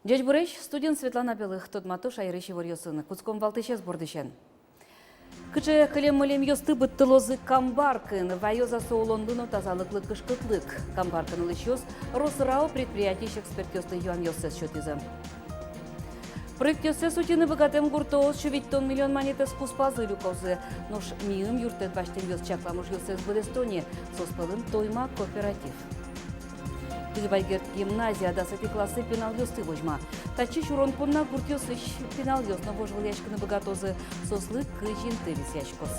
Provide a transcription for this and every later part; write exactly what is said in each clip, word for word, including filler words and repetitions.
Ӟечбуресь! Студиын Светлана Белых. Тодмато шаерысь иворъёсын. Кутском валтӥсез бордысен. Кыӵе кылем-мылемъёсты быдтылозы Камбаркаын, ваёз-а со улонлы но тазалыклы кышкытлык? Камбаркаын улӥсьёс РосРАО предприятиысь экспертъёслы юанъёссэс сётӥзы. Проектъёссэс утьыны быгатэм гуртоос сю витьтон миллион манетэз куспазы люкозы. Нош миым юрттэт басьтэмъёс чаклам ужъёссэс быдэсто ни, соос пӧлын Тойма кооператив. Кызьбайгерд гимназия дасэтӥ классэ пиналъёсты возьма. Татчы сюрон понна гуртъёсысь пиналъёс но вожвылъяськыны быгатозы, соослы кызь инты висъяськоз.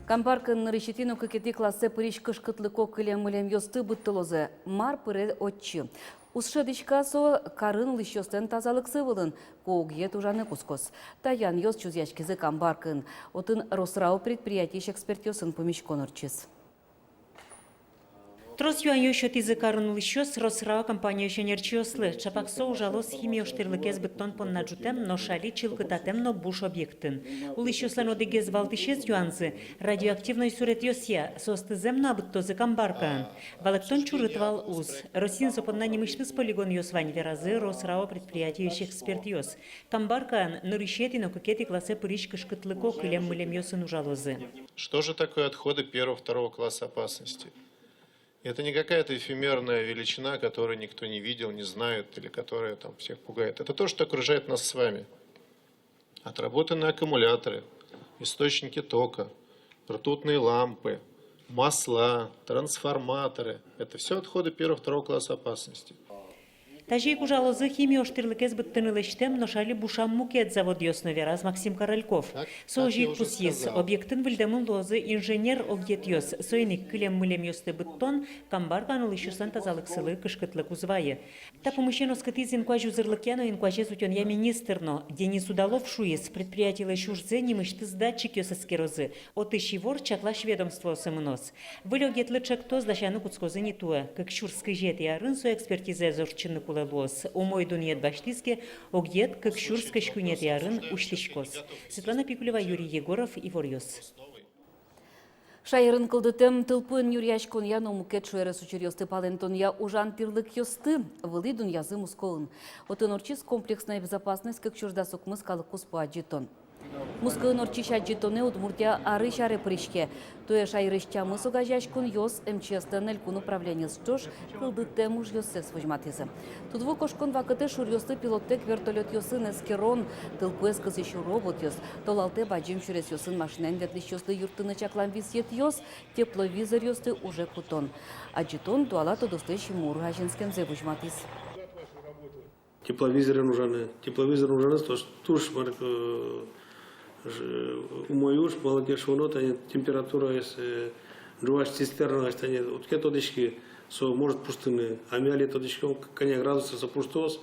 Камбаркаын нырысетӥ но кыкетӥ классэ пырись кышкытлыко кылем-мылемъёсты быдтылозы. Мар пыре отчы? Уз шӧдӥськы-а со карын улӥсьёслэн тазалыксы вылын, ку огъет ужаны кутскоз? Та юанъёс чузъяськизы Камбаркаын. Отын РосРАО предприятиысь экспертъёсын пумиськон ортчиз. Трос юанъёс сётӥзы карын улӥсьёс РосРАО компаниысь ӧнерчиослы. Чапак со ужалоз химиоштӥрлыкез быдтон понна ӝутэм, нош али чылкытатэм но буш объектын. Улӥсьёслэн одӥгез валтӥсез юанзы — радиоактивной суретъёсъя. Соосты зэм но-а быдтозы Камбаркаын? Валэктон чурыт вал: уз. Россиын со понна нимысьтыз полигонъёс вань, веразы РосРАО предприятиысь экспертъёс. Камбаркаын нырысетӥ но кыкетӥ классэ пырись кышкытлыко кылем-мылемъёсын ужалозы. Что же такое отходы первого, второго класса опасности? Это не какая-то эфемерная величина, которую никто не видел, не знает или которая там всех пугает. Это то, что окружает нас с вами. Отработанные аккумуляторы, источники тока, ртутные лампы, масла, трансформаторы. Это всё отходы первого, второго класса опасности. Тазьы ик ужалозы химиоштӥрлыкез быдтыны лэсьтэм, нош али бушам мукет заводъёс но, вераз Максим Корольков. Со озьы ик пусйиз: объектын выльдэмын луозы инженер объектъёс, соин ик кылем-мылемъёсты быдтон Камбаркаын улӥсьёслэн тазалыксылы кышкытлык уз вайы. Та пумысен оскытӥз инкуазь узырлыкъя но инкуазез утёнъя министр но. Денис Удалов шуиз: предприятилэсь ужзэ нимысьтыз датчикъёс эскерозы. Отысь ивор чаклась ведомствоосы мыноз. Выль огъетлы ӵектос дасяны кутскозы ни туэ. Кык сюрс кызетӥ арын со экспертизаез ортчыны кулэ луоз. Умой дунъет басьтӥз ке, огъет кык сюрс кызь куинетӥ арын усьтӥськоз. Светлана Пикулева, Юрий Егоров, «Иворъёс». Шаерын кылдытэм тылпуэн нюръяськонъя но мукет шуэрес учыръёсты палэнтонъя ужан тӥрлыкъёсты вылӥ дунъязы Мускоын. Отын ортчиз «Комплексная безопасность кык сюрс дас укмыс» калык куспо адӟытон. Мускоын ортчись адӟытонэ Удмуртия арысь аре пыриське. Туэ шаерысь тямыс огазеяськонъёс МЧС-лэн элькун управлениез ӵош кылдытэм ужъёссэс возьматӥзы. Тудву кошкон вакытэ шуръёсты пилоттэк вертолётъёсын эскерон, тылпуэз кысӥсь роботъёс, толалтэ бадӟым сюресъёсын машинаен ветлӥсьёслы юрттыны чаклам висъетъёс, тепловизоръёсты уже кутон. Адӟытон туала тодослэсь мур азинскемзэ возьматӥз. Тепловизорен ужаны. Тепловизорен ужаны, то есть туж, мар, э, ж-, умой уж, малы ке шуоно, тани температураез, э, ӝуась цистернаысь, тани уд ке тодӥськы, со может пуштыны. А ми али тодӥськом, к-, кӧня градусъя со пуштоз,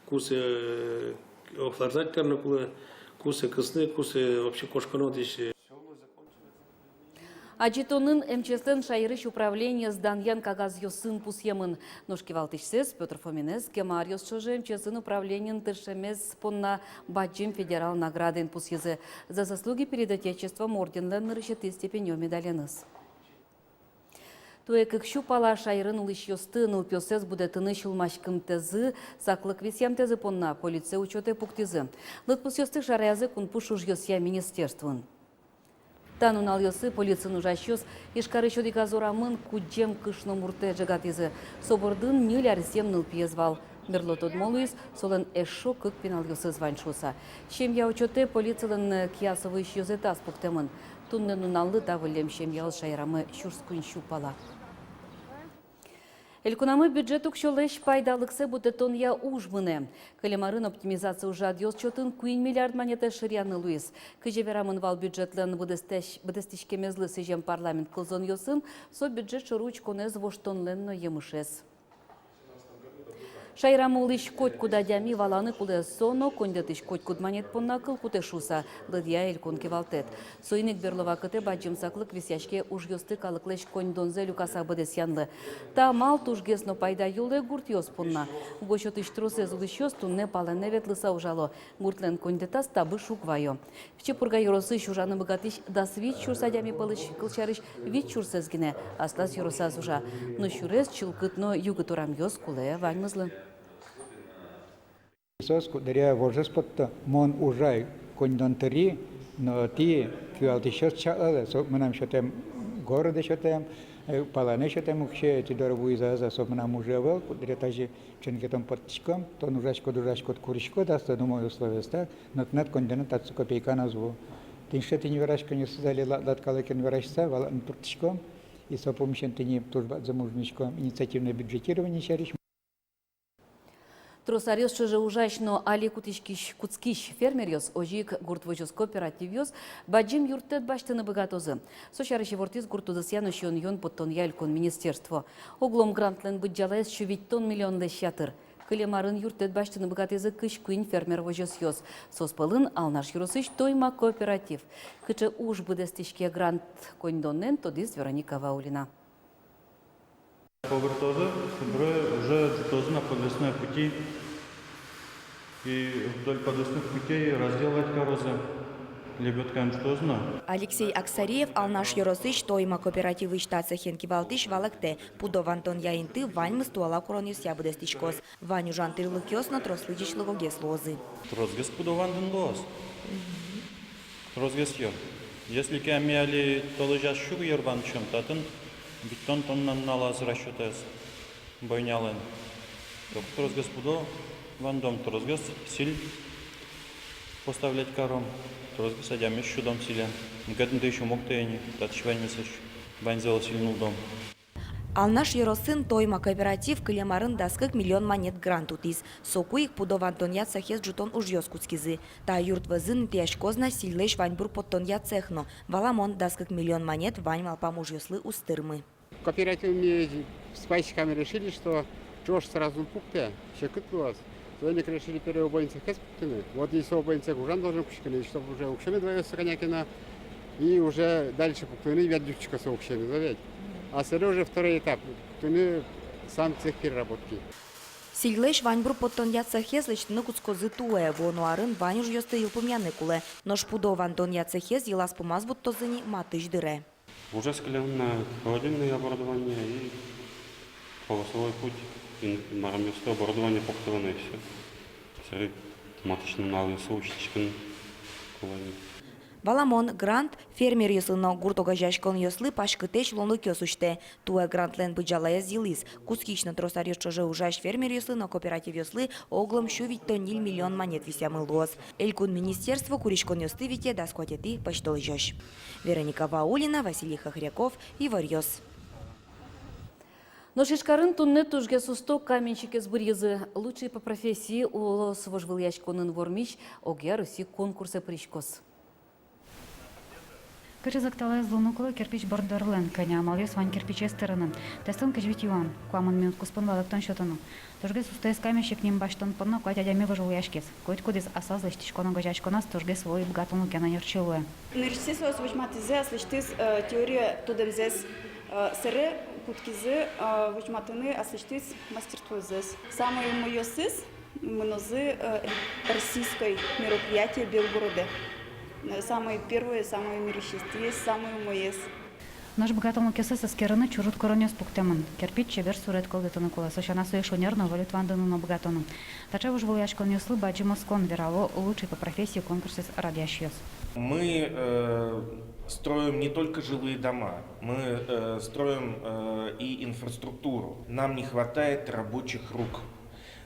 кусэ, э, охлаждать карыны кулэ, кусэ кысыны, кусэ вообще кошконо дӥсь, э. Адӟытонын МЧС-лэн шаерысь управлениез данъян кагазъёсын пусъемын. Нош кивалтӥсьсэс Пётр Фоминэз кема аръёс ӵоже МЧС-ын управлениын тыршемез понна бадӟым федерал наградаен пусйизы: «За заслуги перед Отечеством» орденлэн нырысетӥ степенё медаленыз. Туэ кык сю пала шаерын улӥсьёсты нылпиоссэс будэтыны сюлмаськымтэзы, саклык висъямтэзы понна полицие учётэ пуктӥзы. Лыдпусъёсты шараязы кунпуш ужъёсъя министерствоын. Та нуналъёсы полициын ужасьёс Ижкарысь одӥгаз урамын кудӟем кышномуртэ ӝегатӥзы. Со бордын ньыль аресъем нылпиез вал. Берло тодмо луиз, солэн эшшо кык пиналъёсыз вань шуыса. Семья учётэ полицилэн киясовоись ёзэтаз пуктэмын. Туннэ нуналлы та выллем семьяос шаерамы сюрс куинь сю пала. Элькунамы бюджет уксёлэсь пайдалыксэ будэтонъя уж мынэ. Кылем арын оптимизация ужрадъёс чотын куинь миллиард манетэз шыръяны луиз. Кызьы верамын вал бюджетлэн быдэстэсь-, быдэстӥськемезлы сӥзем парламент кылзонъёсын, со бюджет шоры учконэз воштонлэн но емышез. Шаерамы улӥсь котькуд адями валаны кулэ, со но коньдэтысь котькуд манет понна кыл кутэ шуыса, лыдъя элькун кивалтэт. Соин ик берло вакытэ бадӟым саклык висъяське ужъёсты калыклэсь коньдонзэ люкаса быдэсъянлы. Та амал тужгес но пайдаё луэ гуртъёс понна. Уго сётысь тросэз улӥсьёс туннэ палэнэ ветлыса ужало. Гуртлэн коньдэтаз табыш уг вайо. Пичи Пурга ёросысь ужаны быгатӥсь дас вить сюрс адями пӧлысь, кылсярысь, вить сюрсэз гинэ аслаз ёросаз ужа. Но сюрес чылкыт но югыт урамъёс кулэ ваньмызлы. Соос куддыръя вожез потто: мон ужай коньдон тыри, но тӥ, кивалтӥсьёс, чаклалэ. Со мынам сётэм городэ сётэм, э, паланэ сётэм уксё, тӥ доры вуиз-а, ӧз-а, со мынам уже ӧвӧл. Куддыръя тазьы ченгетон поттӥськом: тон ужаськод, ужаськод, куриськод, аслад умой условиосты, но тынад коньдонэд татчы копейка но ӧз вуы. Тӥни сыӵе тӥни вераськонъёсыз али ла-, лад калыкен вераськыса, валаны турттӥськом. И со пумысен тӥни туж бадӟым уж нуиськом инициативное бюджетирование сярысь. Трос аръёс ӵоже ужась но али кутӥськись, кутскись фермеръёс, озьы ик гурт возёс, кооперативъёс бадӟым юрттэт басьтыны быгатозы. Со сярысь ивортӥз гурт удысъя но сиён-юон поттонъя элькун министерство. Оглом грантлэн быдӟалаез сю витьтон миллионлэсь ятыр. Кылем арын юрттэт басьтыны быгатӥзы кызь куинь фермер возёсъёс. Соос пӧлын Алнаш ёросысь «Тойма» кооператив. Кыӵе уж быдэстӥське грант коньдонэн, тодӥз Вероника Ваулина. Погыртозы, собере уже ӝутозы на подвесной пути. И вдоль подвесных путей разделывать карозы. Лебёдкаен ӝутозы на. Алексей Аксариев, Алнаш ёросысь «Тойма» кооперативысь та цехен кивалтӥсь, валэктэ: пудо вандонъя инты ваньмыз туала куронъёсъя быдэстӥськоз. Вань ужан тирлыкъёс но трослы ӟечлыкогес луозы. Тросгес пудо вандын луоз. Тросгес йыр. Если ке ми али толэзяз сю йыр вандӥськом, татын витьтон тонна нуналаз расчётэз бойнялэн. Тросгес пудо вандом, тросгес сӥль поставлять каром, тросгес адямиез сюдом сӥлен. Мукетын тӥни сюмок тӥни, татысь ваньмесысь ваньзэ сӥль нуллом. Алнаш ёросын «Тойма» кооператив кылем арын дас кык миллион манет грант утӥз. Соку ик пудо вандонъя цехез ӝутон ужъёс кутскизы. Та юрт вӧзын интыяськоз на сӥльлэсь ваньбур поттонъя цех но. Валамон, дас кык миллион манет вань малпам ужъёслы уз тырмы. Кооперативын ми с пайщиками решили, что ӵош сразу ум пуктэ, секыт луоз. Соин ик решили первый убойный цехез пуктыны. Вот и со убойный цех ужан должен кутскыны, чтобы уже уксё мед ваёз со кӧня ке но, и уже дальше пуктыны ведь дыръя со уксё мед ваёз ведь. А собере уже второй этап, пуктыны сам цех переработки. Сӥльлэсь ваньбур поттонъя цехез лэсьтыны кутскозы туэ. Вуоно арын вань ужъёсты йылпумъяны кулэ. Нош пудо вандонъя цехез йылаз-пумаз вуттозы ни матысь дыре. Ужез кылемын на холодильное оборудование и полосовой путь, и марамъёсты, оборудование пуктылоно, и всё. Сэре матысь нуналъёсы усьтӥськыны кулэ ни. Валамон, грант фермеръёслы но гурт огазеяськонъёслы паськытэсь луонлыкъёс усьтэ. Туэ грантлэн быдӟалаез йылӥз. Кутскись но трос аръёс ӵоже ужась фермеръёслы но кооперативъёслы оглом сю витьтон ньыль миллион манет висъямын луоз. Элькун министерство куриськонъёсты вите дас куатетӥ пӧсьтолэзёзь. Вероника Ваулина, Василий Хохряков, «Иворъёс». Нош Ижкарын туннэ тужгес усто каменщикез быръизы. «Лучший по профессии» улос вожвылъяськонын вормись огъя Росси конкурсэ пыриськоз. Кыӵе зӧкталаез луыны кулэ кирпич борддорлэн, кӧня амалъёс вань кирпичез тырыны. Тестын кызь вить юан, куамын минут куспын валэктон сётоно. Тужгес устоез каменщик ним басьтон понна куать адями вожвылъяськиз. Котькудӥз аслаз лэсьтӥськон огазеяськоназ тужгес вылӥ быгатонлыкен ӧнерчи луэ. Нырысьсэ соос возьматӥзы аслэсьтыз, э, теория тодэмзэс, э, сэре кутскизы, э, возьматыны аслэсьтыз мастерствозэс. Самой умойёсыз мынозы, э, российской мероприятие Белгородэ. Э, самой первой, самой нырысьтӥез, самой умоез. Нош быгатонлыкъёссэс эскерыны чурыт куронъёс пуктэмын. Кирпич чебер суред кылдытыны кулэ, со сяна сое шонер но выльыт вандыны но быгатоно. Таӵе вожвылъяськонъёслы бадӟым оскон, верало «Лучший по профессии» конкурсэз радъясьёс. Мы, э, строим не только жилые дома, мы, э, строим, э, и инфраструктуру. Нам не хватает рабочих рук.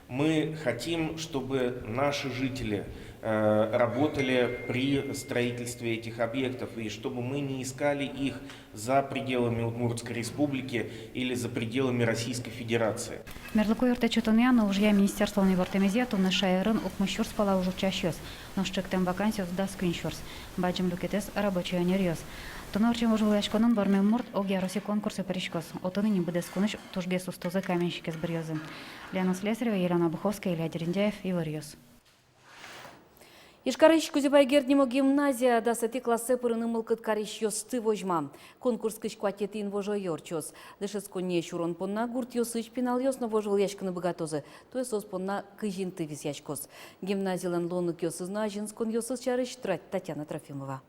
Мы хотим, чтобы наши жители, э, работали при строительстве этих объектов, и чтобы мы не искали их за пределами Удмуртской Республики или за пределами Российской Федерации. Мерлыко юрттэт сётонъя но ужъя министерстволэн ивортэмезъя, туннэ шаерын укмыс сюрс пала уж утчасьёс, нош чектэм вакансиос дас куинь сюрс. Бадӟым люкетэз рабочей ӧнеръёс. Туннэ ортчем вожвылъяськонын вормем мурт огъя Росси конкурсэ пыриськоз. Отын ини быдэс кунысь тужгес устозэ каменщикез быръёзы. Лена Слесарева, Елена Буховская, Илья Дерендяев, «Иворъёс». Ижкарысь Кузебай Герд нимо гимназия дасэтӥ классэ пырыны мылкыд карисьёсты возьма. Конкурс кызь куатетӥ инвожое ортчоз. Дышетсконние сюрон понна гуртъёсысь пиналъёс но вожвылъяськыны быгатозы. Туэ соос понна кызь инты висъяськоз. Гимназилэн луонлыкъёсыз но азинсконъёсыз сярысь Тра-, Татьяна Трофимова.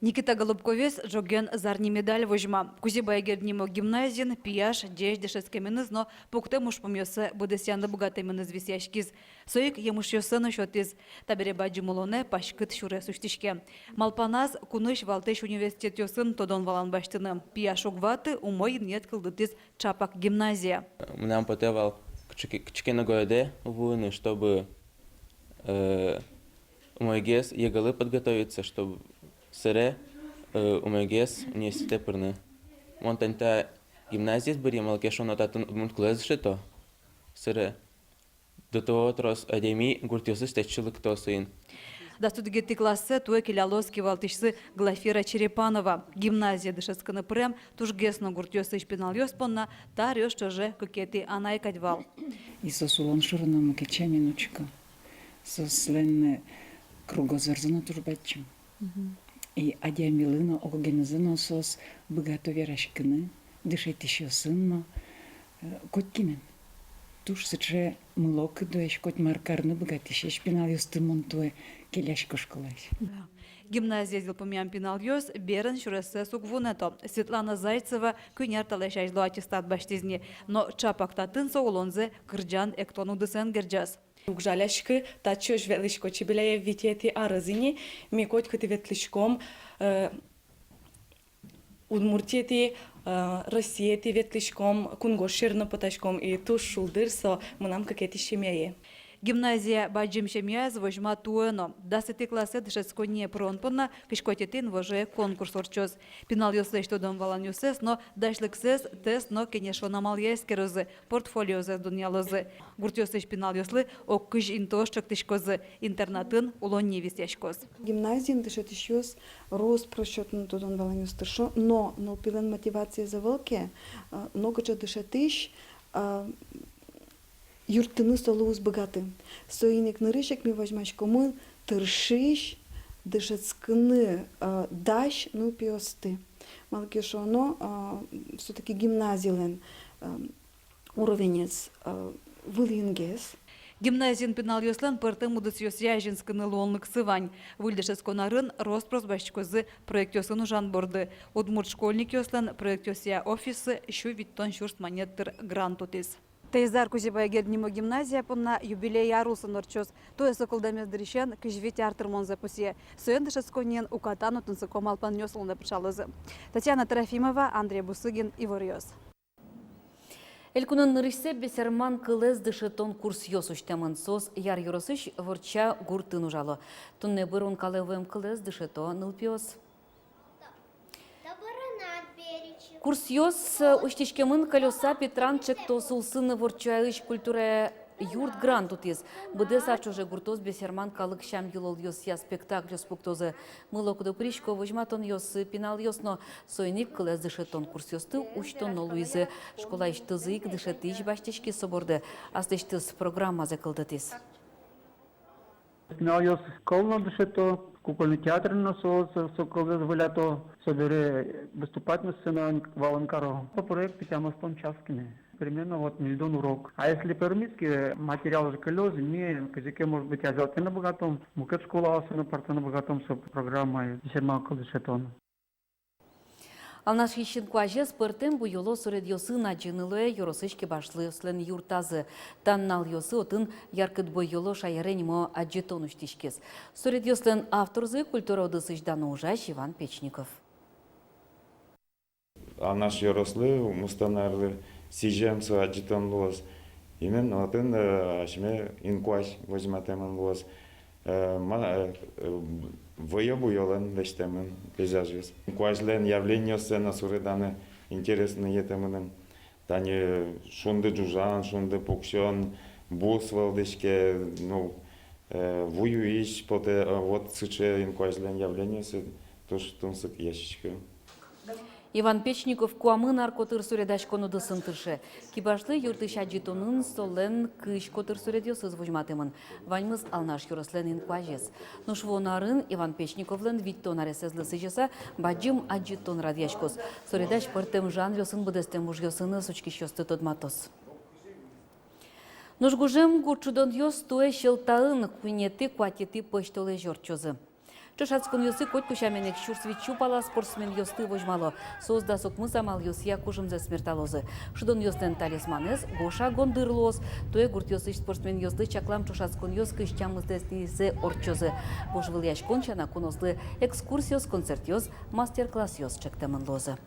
Никита Голубковез ӝоген зарни медаль возьма. Кузебай Герд нимо гимназиын пияш ӟеч дышетскеменыз но пуктэм ужпумъёссэ быдэсъяны быгатэменыз висъяськиз. Со ик емышъёссэ но сётӥз. Табере бадӟым улонэ паськыт сюрес усьтӥське. Малпаназ кунысь валтӥсь университетъёсын тодон-валан басьтыны. Пияш уг ваты, умой инъет кылдытӥз чапак гимназия. Мынам потэ вал кыӵе ке, кыӵе ке но гуртэ вуыны, чтобы, э, умойгес ЕГЭ-лы подготовиться, чтобы собере, э, умойгес университетэ пырыны. Мон тани та гимназиез быръи, малы ке шуоно татын удмурт кылэз дышето. Собере до того трос адями гуртъёсысь татчы лыкто соин. Дас одӥгетӥ классэ туэ келялоз кивалтӥсьсы Глафира Черепанова. Гимназие дышетскыны пырем тужгес но гуртъёсысь пиналъёс понна та аръёс ӵоже кыкетӥ анай кадь вал. И соос улон шоры но мукет сямен учко. Соослэн кругозорзы но туж бадӟым. И адямилы но, ог-огенызы но соос быгато вераськыны, дышетӥсьёсын но, э, котькинэн. Туж сыӵе мылокыдоесь, коть мар карыны быгатӥсесь пиналъёсты мон туэ келясько школаысь. Да. Гимназиез йылпумъям пиналъёс берен сюрессэс уг вунэто. Светлана Зайцева куинь ар талэсь азьло аттестат басьтӥз ни, но чапак татын со улонзэ кырӟан-эктон удысэн герӟаз. Уг жаляськы, татчы озь ветлӥсько. Чебеляев витетӥ арез ини, ми котькытӥ ветлӥськом, э, Удмуртиетӥ, э, Россиетӥ ветлӥськом, кунгож сьӧры но потаськом, и туж шулдыр со мынам кыкетӥ семьяе. Гимназия бадӟым семьяез возьма туэ но. Дасэтӥ классэ дышетсконние пырон понна кызь куатетӥ инвожое конкурс ортчоз. Пиналъёслэсь тодон-валанъёссэс но дасьлыксэс тест но кенешон амалъя эскерозы, портфолиозэс дунъялозы. Гуртъёсысь пиналъёслы ог кызь интыос ӵектӥськозы, интернатын улонни висъяськоз. Гимназиын дышетӥсьёс рос-прос сётыны тодон-валанъёс тыршо, но нылпилэн мотивациез ӧвӧл ке, э, нокыӵе дышетӥсь, э, юрттыны солы уз быгаты. Соин ик нырысь ик ми возьмаськомы тыршись, дышетскыны, э, дась нылпиосты. Малы ке шуоно, э, всё-таки гимназилэн, э, уровенез, э, вылынгес. Гимназиын пиналъёслэн пӧртэм удысъёсъя азинскыны луонлыксы вань. Выль дышетскон арын рос-прос басьтӥськозы проектъёсын ужан борды. Удмурт школьникъёслэн проектъёсъя офиссы сю витьтон сюрс манет тыр грант утӥз. Таиз ар Кузебай Герд нимо гимназия понна юбилей ар улсын ортчоз. Туэ со кылдэмез дырысен кызь вить ар тырмонзэ пусъе. Соин дышетсконниын уката но тунсыко малпанъёс улонэ пыӵалозы. Татьяна Трофимова, Андрей Бусыгин, «Иворъёс». Элькунын нырысьсэ бесерман кылэз дышетон курсъёс усьтэмын. Соос Яр ёросысь Ворча гуртын ужало. Туннэ быронкалэ вуэм кылэз дышето нылпиос. Курсъёс, э, усьтӥськемын «Колёса Петран» ӵектос улсын. Ворчаысь культура юрт грант утӥз. Быдэс ар ӵоже гуртоос бесерман калык сям-йылолъёсъя спектакльёс пуктозы. Мылокыдо пырисько возьматонъёсы пиналъёс но. Соин ик кылэз дышетон курсъёсты усьтоно луизы. Школаысьтызы ик дышетӥсь басьтӥськиз со борды, аслэсьтыз программазэ кылдытӥз. Пиналъёс кыл но дышето, кукольный театрын но со, со, со кылзэс выльдо, собере выступать но сценаын валэн каро. Со проект тямыстон час гинэ. Примерно вот ньыльдон урок. А если пермский материал же кылёз, ми кызьы ке, может быть, азьлантыны быгатом, мукет школаосын но пыртыны быгатом со программае, бесерман кыл дышетон. Алнашысь инкуазез пӧртэм буёло суредъёсын адӟыны луэ ёросысь кибашлыослэн юртазы. Та нуналъёсы отын «Яркыт буёло шаере» нимо адӟытон усьтӥськиз. Суредъёслэн авторзы культура удысысь дано ужась Иван Печников. Алнаш ёрослы, Мустон арлы сӥзем со адӟытон луоз. Именно отын, э, асьме инкуазь возьматэмын луоз. Э, ма-, э, э, вӧё буёлэн лэсьтэмын пейзажъёс. Инкуазьлэн явлениоссэ но суреданы интересно йӧтэ мыным. Тани шунды ӝужан, шунды пуксён, бус вӧлдӥське, ну, э, ву юись потэ, э, вот сыӵе инкуазьлэн явлениосы туж тунсыкъясько. Иван Печников куамын ар котыр суредаськон удысын тырше. Кибашлы юртысь адӟытонын солэн кызь котыр суредъёсыз возьматэмын. Ваньмыз Алнаш ёрослэн инкуазез. Нош вуоно арын Иван Печниковлэн витьтон аресэзлы сӥзьыса бадӟым адӟытон радъяськоз. Суредась пӧртэм жанръёсын быдэстэм ужъёсыныз учкисьёсты тодматоз. Нош гужем гурт шудонъёс туэ Сьӧлтаын куинетӥ-куатетӥ пӧсьтолэзь ортчозы. Ӵошатсконъёсы котьку сямен ик сюрс витьсю пала спортсменъёсты возьмало. Соос дас укмыс амалъёсъя кужымзэс мерталозы. Шудонъёслэн талисманэз Гоша гондыр луоз. Туэ гуртъёсысь спортсменъёслы чаклам ӵошатсконъёс кызь тямысэтӥзэ ортчозы. Вожвылъяськон сяна кунослы экскурсиос, концертъёс, мастер-классъёс ӵектэмын луозы.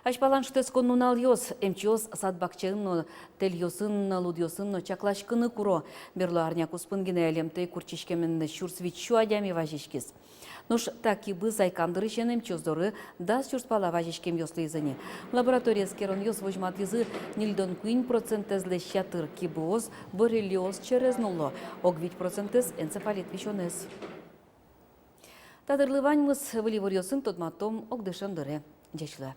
Азьпалан шутэтскон нуналъёс. Эмчиос сад-бакчаын но, тэльёсын но, лудъёсын но чакласькыны куро. Берло арня куспын гинэ лемтэй куртчиськемен сюрс витьсю адями вазиськиз. Нош та кибы Зайкан дырысен эмчиос доры дас сюрс пала вазиськемъёс луизы ни. Лаборатория эскеронъёс возьматӥзы: ньыльдон куинь процентэзлэсь ятыр кибыос боррелиоз через нулло, ог вить процентэз — энцефалит висёнэз. Та дырлы ваньмыз. Выль иворъёсын тодматом огдышем дыре. Ӟеч луэ.